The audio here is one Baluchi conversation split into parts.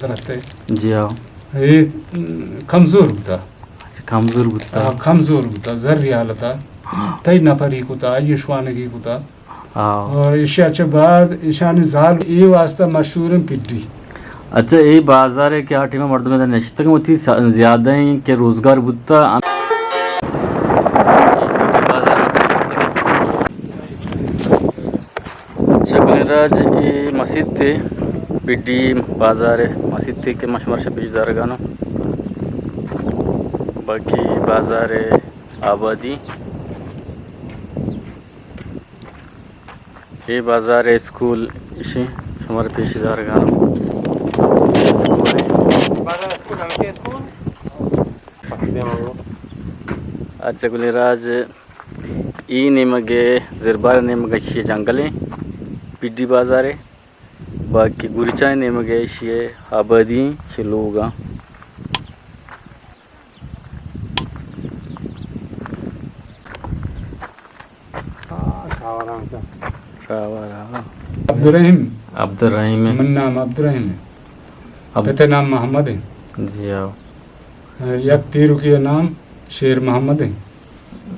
رہتے۔ جی ہاں۔ اے کمزور بوتا۔ اچھا، کمزور بوتا۔ ہاں، کمزور بوتا، زری حالتا۔ تئی نفری کتا، آئی شوانگی کتا۔ ہاں۔ اور ایشی چہ بعد ایشانی زال اے واسطہ مشہور ہیں پڈی۔ اچھا، اے بازار ہے کہ آ ٹائم مردم ادا نشتگ وتی س-، زیادہ ہیں کہ روزگار بوتا۔ چکلیں راج اے مسیت تے، پڈی بازار ءِ مسیت تے کہ ما شمارا شہ پیش دارگانوں۔ باقی بازار ءِ آبادی۔ اے بازار ءِ اسکول اشی شمارا پیش دارگانوں۔ اسکول ءِ۔ اچھا، گلیں راج اے نیمگ ءِ، زربار نیمگ ءِ ایشی جنگل ایں، پڈی بازار ءِ۔ باقی گریچانی نیمگ ءِ ایشی آبادی ایں، چہ لوگ آں۔ شاہ والا۔ عبدالرحیم۔ عبدالرحیم۔ من نام عبدالرحیم ہے۔ عبد- پتے نام محمد ہے۔ جی ہاں۔ یک پیرکی نام شیر محمد ہے۔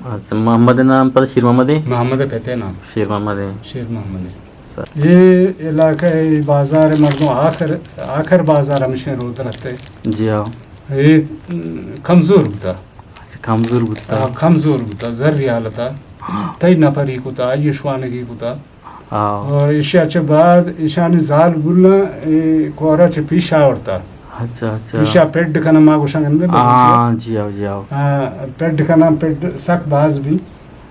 اچھا، محمد نام پر شیر محمد ہے؟ محمد پتے نام۔ شیر محمد ہے۔ شیر محمد ہے۔ سر۔ یہ علاقہ، یہ بازار مردم آخر، آخر بازار ہمیشہ روت رہتے۔ جی ہاں۔ یہ کمزور بوتا۔ اچھا، کمزور بوتا۔ ہاں، کمزور بوتا، زری حالتا۔ تئی نفری کتا، آئی شوانگی کتا۔ ہاں۔ اور ایشی چہ بعد ایشانی زال گلاں اے کورا چہ پیش آورتا۔ اچھا، اچھا۔ پیشا پیڈ کنا ما گوشاں گندے بلوچی۔ ہاں، جی آؤ، جی آؤ۔ ہاں، پیڈ کنا، پیڈ سک باز بی۔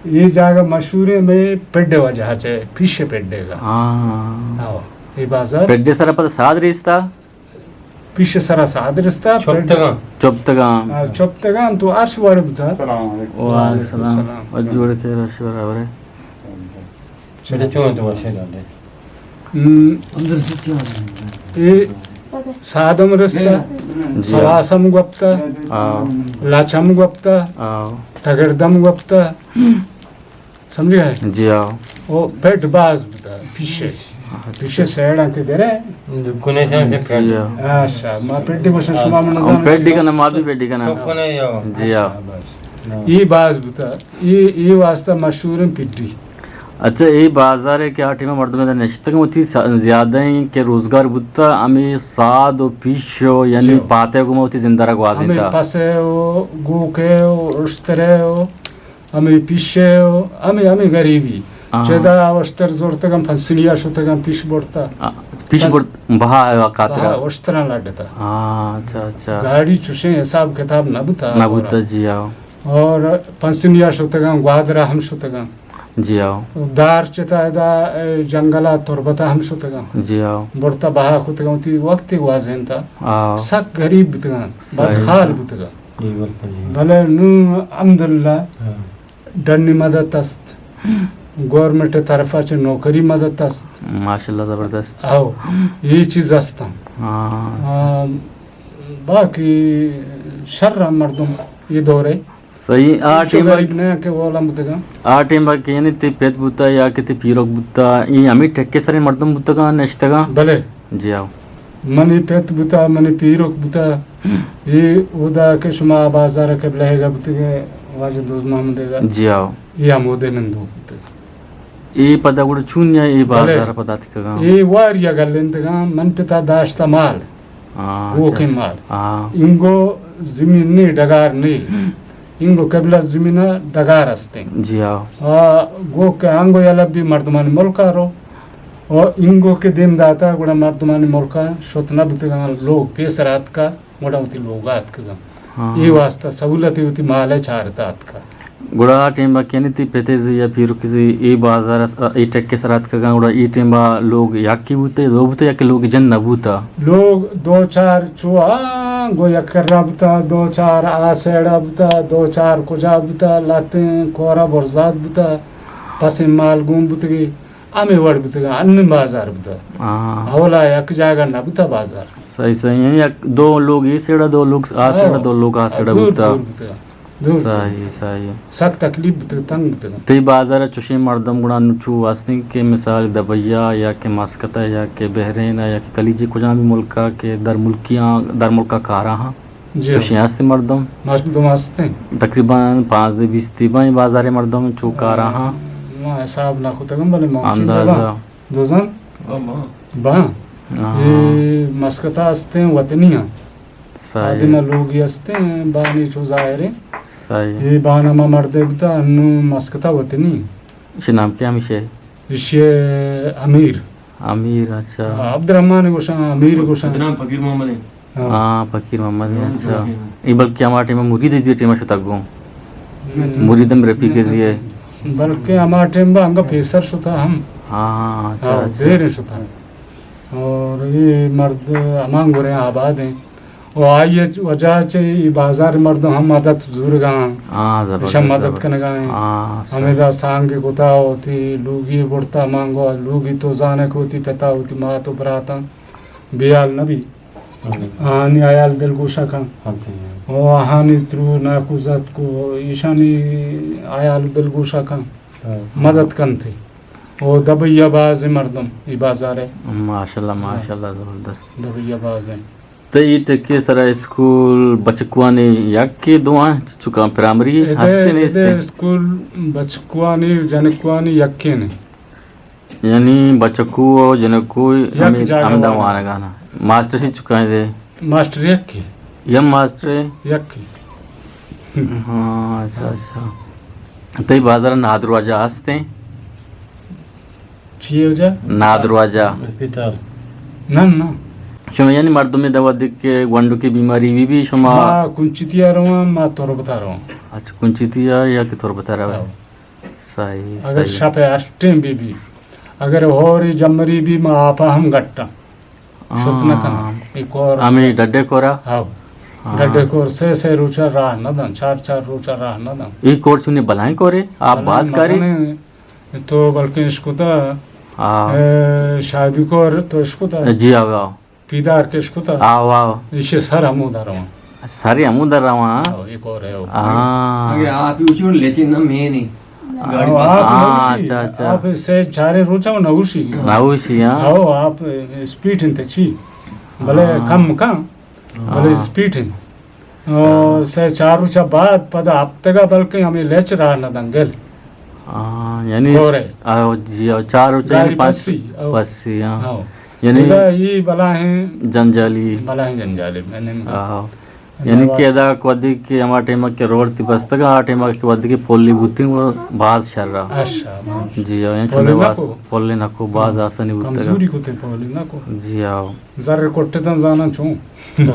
یہ جاگہ مشہور ہے میں پیڈ وجہ چہ، پیش پیڈ گا۔ ہاں۔ ہاں، یہ بازار۔ پیڈ سر پر ساد ریستا؟ پیش سرا ساد رستا، چپتگاں۔ چپتگاں۔ آ، چپتگاں تو عرش وڑ بتا۔ السلام علیکم۔ وعلیکم السلام۔ وعلیکم السلام۔ و جوڑ کے رش برابر ہے۔ چلے چون تو اچھے ڈالے۔ ہم، اے سادم رستا، جی۔ سواسم گپتا، آؤ۔ لاچم گپتا، آؤ۔ تگردم گپتا۔ سمجھ گئے؟ جی ہاں۔ او پیٹ باز بوتا، پیشے۔ اچھا۔ پیشے سیڑاں کے گرے۔ دکنے سے پیٹ۔ جی ہاں۔ اچھا، ما پیٹی بس شما من ہم نظام پیٹی چیزاں۔ کنا، ما بھی پیٹی کنا۔ تو کنے یو۔ جی ہاں۔ اچھا، بس۔ یہ باز بوتا، یہ، یہ واسطہ مشہور ہیں پیٹی۔ اچھا، یہ بازار ہے کہ آ ٹائم مردم ادا نشتگ وتی س-، زیادہ ہیں کہ روزگار بوتا، ہمیں ساد و پیش و یعنی جی۔ پاتے کو وتی زندہ را گوازینتا۔ ہمیں پسے و گوکے و اشترے و ہمے پیشے و ہمے، ہمے گریبی۔ آہاں۔ چدا اشتر زورتگاں، پنسنیا شتگاں، پیش برتا۔ آ، پیش پس-، برت، بہا ہے خاطر۔ بہا اشتراں لڈتا۔ ہاں، اچھا، اچھا۔ گاڑی چوشیں حساب کتاب نہ بوتا۔ نہ بوتا، جی ہاں۔ اور پنسنیا شتگاں، گوادرا ہم شتگاں۔ جی ہاں۔ دار چتا ادا، اے، جنگلا تربتا ہم شتگاں۔ جی ہاں۔ برتا بہا کتگاں، وتی وقتی گوازینتا۔ ہاں۔ سک گریب بوتگاں، صحیح۔ بدحال بوتگاں۔ بلے نوں الحمدللہ ہاں۔ ڈنی مدد است، گورنمنٹ طرفا چہ نوکری مدد است۔ ماشاءاللہ، زبردست۔ او، یہ چیز استاں۔ ہاں۔ آ، باقی شر مردم یہ دورے۔ صحیح، آ انچو ٹیم غریب نہ کہ وہ لمب دگا۔ آ ٹیم کہ یعنی تی پت بوتا یا کہ تی پیروک بوتا، یہ ہمیں ٹھیکے سرے مردم بوتگا، نشتگا؟ بلے۔ جی آؤ۔ منی پت بوتا، منی پیرک بوتا، ہم۔ اے اودا کہ شما بازار قبلہ گا بوتگے، واجہ دوز محمد گا۔ جی آؤ۔ اے ہمودے نندوک بوتگ۔ اے پدا گڑا چون یا اے بازار بلے۔ پدا تکگا؟ اے واریا گلینتگا، من پتا داشتا مال۔ ہاں، گوکیں اچھا۔ مال۔ ہاں۔ انگو زمین نی، ڈگار نی۔ ہم۔ انگو قبلہ زمین ڈگار استیں۔ جی آؤ۔ آ، گوک انگو یلہ بی مردمانی ملکا رو۔ و اینگو کہ دیم داتا گڑا مردمانی ملکا شت نہ بوتگاں، لوگ پیسر آتکا گڑا وتی لوگا آتکگاں۔ ہاں۔ اے واسطہ سہولت وتی مالے چارتا آتکا۔ گڑا آ ٹیما کہ یعنی تی پتے زی یا پیرکی زی اے بازار اس-، اے ٹکے سر آتکگاں، گڑا اے ٹیما لوگ یکی بوتے، دو بوتے یا کہ لوگ جن نہ بوتا؟ لوگ دو چار چو آ گو یک کرا بوتا، دو چار آ سیڑا بوتا، دو چار کجا بوتا، لاتیں کورا برزاد بوتا، پسیں مال گون بوتگی۔ ہمے وڑ بوتگاں، انوں بازار بوتگ۔ ہاں۔ اولا یک جاگہ نہ بوتا بازار۔ صحیح، صحیح۔ یعنی یک دو لوگ اے سیڑا، دو لوگ آ سیڑا، ہاں۔ دو لوگ آ سیڑا دور، بوتا۔ دور بوتگاں۔ دور تو۔ صحیح، صحیح۔ سک تکلیف بوتگ، تنگ بوتگ۔ تئی بازار ءَ چوشیں مردم گڑا نوں چو ہستیں کہ مثال دبئی ءَ یا کہ مسقط ءَ یا کہ بحرین ءَ یا کہ خلیج ءِ کجام بھی ملک ءَ کہ در ملکیاں، در ملک ءَ کاراں ہاں۔ جی ہاں۔ چوشیں ہستیں مردم؟ مردم ہستیں۔ تقریباً پانزدہ بیست تی بائیں بازار ءِ مردم چو کاراں ہاں۔ ما حساب نہ کتگم، بلے موشین اندازہ۔ دوزن؟ ہاں، ہاں۔ باں۔ ہاں۔ اے مسقط ءَ ہستیں وطنی ہاں۔ صحیح۔ آدم ءَ لوگی ہستیں، بانی چو ظاہر ہیں۔ صحیح۔ اے بان ہما مردے بوتا، انوں مسقط ءَ وطنی۔ ایشی نام کیا ہمیشہ؟ ایشی امیر۔ امیر، اچھا۔ ہاں، عبدالرحمن گوشاں، امیر گوشاں۔ نام فقیر محمد ہے۔ ہاں۔ ہاں، فقیر محمد ہے، ہاں، اچھا۔ فقیر۔ اے بلکہ ہما ٹائم مرید زی ٹائم شتگ گوں۔ ہم۔ مرید ہم رفیق زی ہے۔ بلکہ ہما ٹائم با انگا پیسر شتا ہم۔ ہاں، اچھا، ہاں، اچھا۔ دیر شتا۔ اور اے مرد ہمان گورے آباد ہیں۔ و آئی وجہ چہ اے بازار مردم ہم مدد زورگا ہیں۔ ہاں، زبردست، ایشاں مدد زبردست۔ کنگا ہیں۔ ہاں، صحیح۔ ہمیدا سانگ کتا ہوتی، لوگی بڑتا مانگو، لوگی تو زانے کو ہوتی پتا ہوتی مات و براتاں۔ بیال نبی۔ آہانی حیال دلگوشا کن۔ ہاں۔ و آہانی ترو ناکوزاتک و ایشانی حیال دلگوشا کن۔ ہاں۔ مدد کنتے۔ و دبئی ءَ باز مردم ای بازار ہے۔ ماشاءاللہ، ہاں۔ ماشاءاللہ، زبردست۔ دبئی ءَ باز ہیں۔ تئی ٹکے سرا اسکول بچکوانی یکے دواں چکاں پرائمری ہستے نیستے؟ اسکول بچکوانی جنکوانی یکے نے۔ یعنی بچکو و جنکو یک ہمیں، جاگہ ہمدا وانگا۔ وانگانا۔ ماسٹر سی چکا ہیں دے؟ ماسٹر یکے۔ یم ماسٹر ہے؟ یکے۔ ہاں، اچھا، اچھا۔ تئی بازار نادرواجہ ہستیں؟ چی وجہ؟ نادرواجہ۔ اسپتال۔ نہ، نہ۔ شما یعنی مردم دوا دک کہ گونڈو کی بیماری بھی، بھی شما؟ ما کنچتی آ رواں، ما تربت آ رواں۔ اچھا، کنچتی آ یا کہ تربت آ رواں؟ ہاں۔ صحیح، اگر صحیح۔ شپ ءَ ہشٹیں بی بی، اگر ہوری جمری بی، ما آپا ہم گٹاں۔ شت نہ کناں۔ ہاں۔ اے کور ہمیں ڈڈے کورا؟ ہاؤ۔ ہاں۔ ڈڈے کور سے سے روچا راہ نہ داں، چار چار روچا راہ نہ داں۔ اے کور چونی بلائیں کورے؟ آپ بلائیں باز کاری؟ مزنیں۔ تو بلکیں اشکتا، ہاں۔ اے، شادی کور تو اشکتا؟ جی، آؤ، آؤ۔ پیدار کہ اشکتا۔ آؤ، آؤ۔ ایشی سر ہمودا رواں۔ سر ہمودا رواں؟ آؤ، ایک اور ہے، او۔ ہاں۔ اگے آپ ہی اچھو لیچے نہ میں نہیں۔ گاڑی آؤ، بس۔ آپ ہاں، نوشی، اچھا، اچھا۔ آپ سے چارے روچا نوشی۔ نوشی، ہاں۔ آؤ، آپ اسپیڈ انت چی؟ بلے ہاں۔ کم کم۔ بلے ہاں۔ اسپیڈ انت۔ او، سے چار روچا بعد پدا ہفتگا بلکیں ہمیں لیچ راہ نہ دنگل۔ ہاں، یعنی کورے۔ آؤ، جی، آؤ، چار روچا گاڑی یعنی پانچ بسی، آؤ۔ بسی، ہاں۔ آؤ۔ یعنی ادا یہ بلا ہیں جنجالی۔ بلا ہیں جنجالی، میں نے آؤ۔ یعنی کہ ادا کودی کہ ہما ٹائم کہ روڈ تی بستگا، آ ٹائم کہ ودی کہ پولی بوتی وہ باز شر رہا۔ اچھا، باز۔ جی، آؤ، یعنی پولی نہ باز کو۔ پولی نہ کو، باز آسانی بوتگا۔ کمزوری کو تے پولی نہ کو۔ جی، آؤ۔ زر کٹتن زاناں چون۔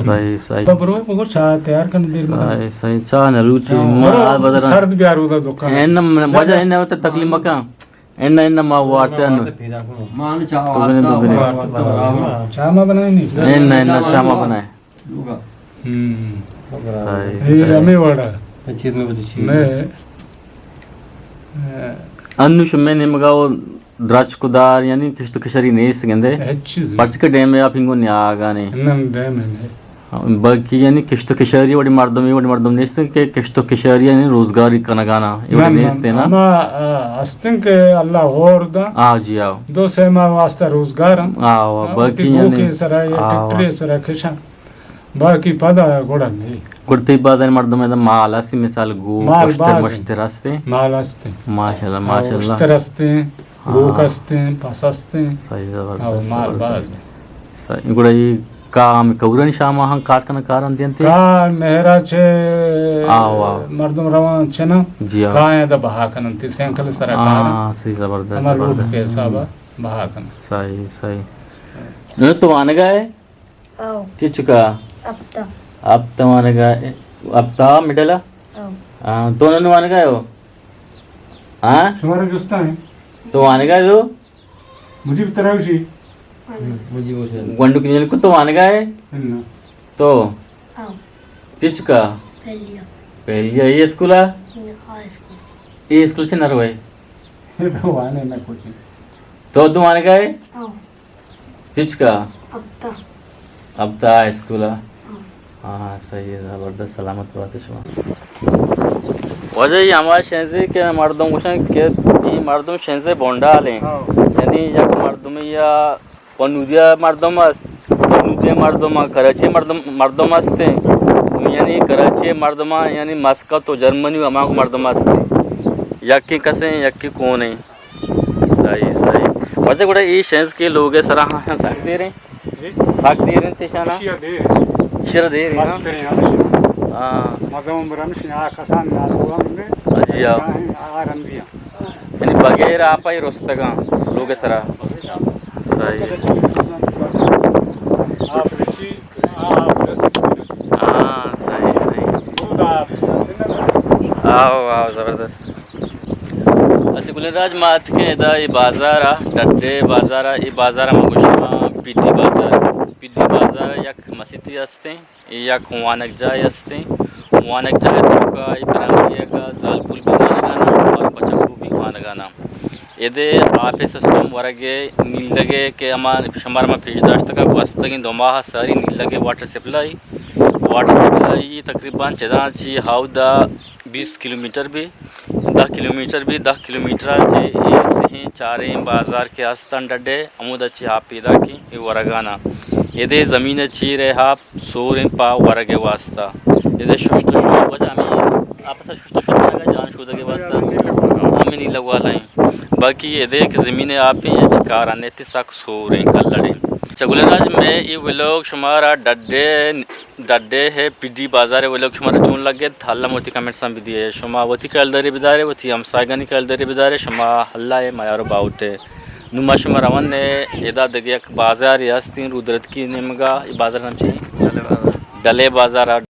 صحیح، صحیح۔ تو برو بگو چاہ تیار کن دیر مدن۔ صحیح، صحیح۔ چاہ نہ لوٹی، ہاں، ما برو آ بدر۔ سرد بیار ہودا دکان۔ ان وجہ ان وقت تکلیف مکان۔ ان، ان ما وارتے ان۔ ما نے چاہ تو بنے وارتا، تو بنے۔ وارتا، وارتا۔ چاہ ما بنائے نہیں۔ ان، ان چاہ ما بنائے۔ لوگا۔ ہم۔ صحیح، اے صحیح۔ ہمیں وڑا۔ چیز میں بدی چیز۔ میں، انو شمے نیمگا وہ درچک دار، یعنی کشت و کشاری نیست گندے؟ ہچ چیز نہیں۔ پرچہ کہ ڈیم ءَ آپ انگو نیاگانے۔ نہ، ڈیم ءَ نہیں۔ ہاں، باقی یعنی کشت و کشاری وڑی مردم، یہ وڑی مردم نیست کہ کشت و کشاری یعنی روزگاری کنگانا، یہ وڑی نہ، نہ، نیست نا؟ ہما، آ، ہستن کہ اللہ ہور دا۔ آ، جی، آؤ۔ دو سے ماہ واسطہ روزگار ہم۔ آؤ، آؤ، ہاں، باقی تی یعنی، گوکے سرا یا آؤ، ٹریکٹرے سرا کشاں۔ باقی پدا گڑا نہیں۔ گڑا تئی بازار مردم ہے مال ہستی، مثال گوک، مال اشتر باز ہیں۔ مشتر ہستے؟ مال ہستے۔ ماشاءاللہ، ہاں، ماشاءاللہ۔ اشتر ہستے، ہاں۔ گوک ہستے، پس ہستے۔ صحیح، زبردست، ہاں، مال زبردست۔ باز ہیں۔ صحیح۔ گڑا یہ کام کورن شام ہاں کار کن کارن دینتے؟ کار مہرا چے آو، آو۔ مردم روان چنا، جی، آو۔ کائیں دا بہا کننتے، سینکل سرا کارن۔ ہاں، صحیح، زبردست، ہما لوٹ زبردست۔ کے حسابا بہا کن۔ صحیح، صحیح۔ نو تو وانگا ہے؟ او۔ چچکا؟ ہپتا۔ ہپتا وانگا، ہپتا مڈلا؟ او۔ ہاں، تو نن وانگا ہو؟ ہاں؟ شمارا جستا ہے۔ تو وانگا ہو؟ مجھے بھی تراوشی۔ مجھے وہ شاید۔ گونڈو کی جن کو تو وانگا ہے؟ نہ۔ تو؟ او۔ چچکا؟ پہلیا۔ پہلیا، یہ اسکول ہے؟ نہ، آ اسکول۔ یہ اسکول سے نہ روئے؟ یہ تو وانے نہ کچھ۔ تو، تو وانگا ہے؟ او۔ چچکا؟ ہپتا۔ ہپتا اسکول ءَ۔ ہاں۔ ہاں، صحیح، زبردست، سلامت بات شما۔ واجہ، یہ ہما شنزے کہ مردم گوشن کہ یہ مردم شنزے بونڈال ہیں۔ ہاں۔ یعنی یک مردم یا پنودیا مردم است، پنودیا مردم، کراچی مردم، مردم است ہیں۔ یعنی کراچی مردم، یعنی مسکت و جرمنی و ہما مردم است ہیں۔ یکی کسے، یکی کون ہیں۔ صحیح، صحیح۔ واجہ گڑا یہ شنز کے لوگ سرا ہاں سک دے رہے ہیں۔ جی؟ سک دیر انت ایشانا؟ ایشی ءَ دیر انت۔ ایشی ءَ دیر انت، ہاں؟ مستریں ہمشی۔ ہاں۔ مزن عمر ہمشی، آ کسان نادو ہم دے۔ جی، ہاں۔ آ رندی ہم۔ یعنی بغیر آپ ءَ رستگاں لوگ سرا۔ صحیح۔ آپ رچی، آپ رسی۔ ہاں، صحیح، صحیح۔ آو، آو، زبردست۔ اچھا گلیں راج، ما اتکیں ادا اے بازار ءَ، ڈڈے بازار ءَ، اے بازار ءَ ما گوشاں پی ڈی بازار۔ پی ڈی بازار ءَ یک مسیتے ہستیں، اے یک وانگ جاہے ہستیں۔ وانگ جاہ ءِ توکا اے پرائمری ءَ سال پول بھی وانگانا اور بچکو بھی وانگانا۔ ادے آپ ءِ سسٹم ورگ ءِ نیلگ ءِ کہ ہما شمارا ما پیش داشتگ ءَ گوستگیں دو ماہ ءَ ساری نیلگ ءِ واٹر سپلائی، واٹر سپلائی تقریباً چداں چی ہاودا بیست کلومیٹر بی، دہ کلومیٹر بی، دہ کلومیٹر ءَ چہ اے سہیں چاریں بازار کہ ہستن ڈڈے، ہمودا چہ آپ پیداکیں اے ورگانا۔ ادے زمین ءِ چیر ءِ آپ سوریں پہ ورگ ءِ واسطہ۔ ادے ششت و شو وجہ ہمیں آپ ءِ سر ششت و شو کنگ ءَ جان شودگ ءِ واسطہ ہمیں نیلگ والا ہیں۔ باقی ادے کہ زمین ءِ آپ ہیں، ہچ کار ءَ نیتی، سک سوریں کلڑیں۔ اچھا گلیں راج، میں اے ولاگ شمارا ڈڈے ڈڈے ءِ پی ڈی بازار ءِ ولاگ شمارا چون لگت؟ اللہ وتی کمنٹس ءَ بدیے۔ شما وتی کلدارے بدارے، وتی ہمساہگانی کلدارے بدارے، شما اللہ ءِ میار و باہوٹ ئے۔ نوں ما شما روان ایں، ادا دگہ یک بازارے ہستیں رودرتکی نیمگا، اے بازار نام چی؟ ڈلے بازار۔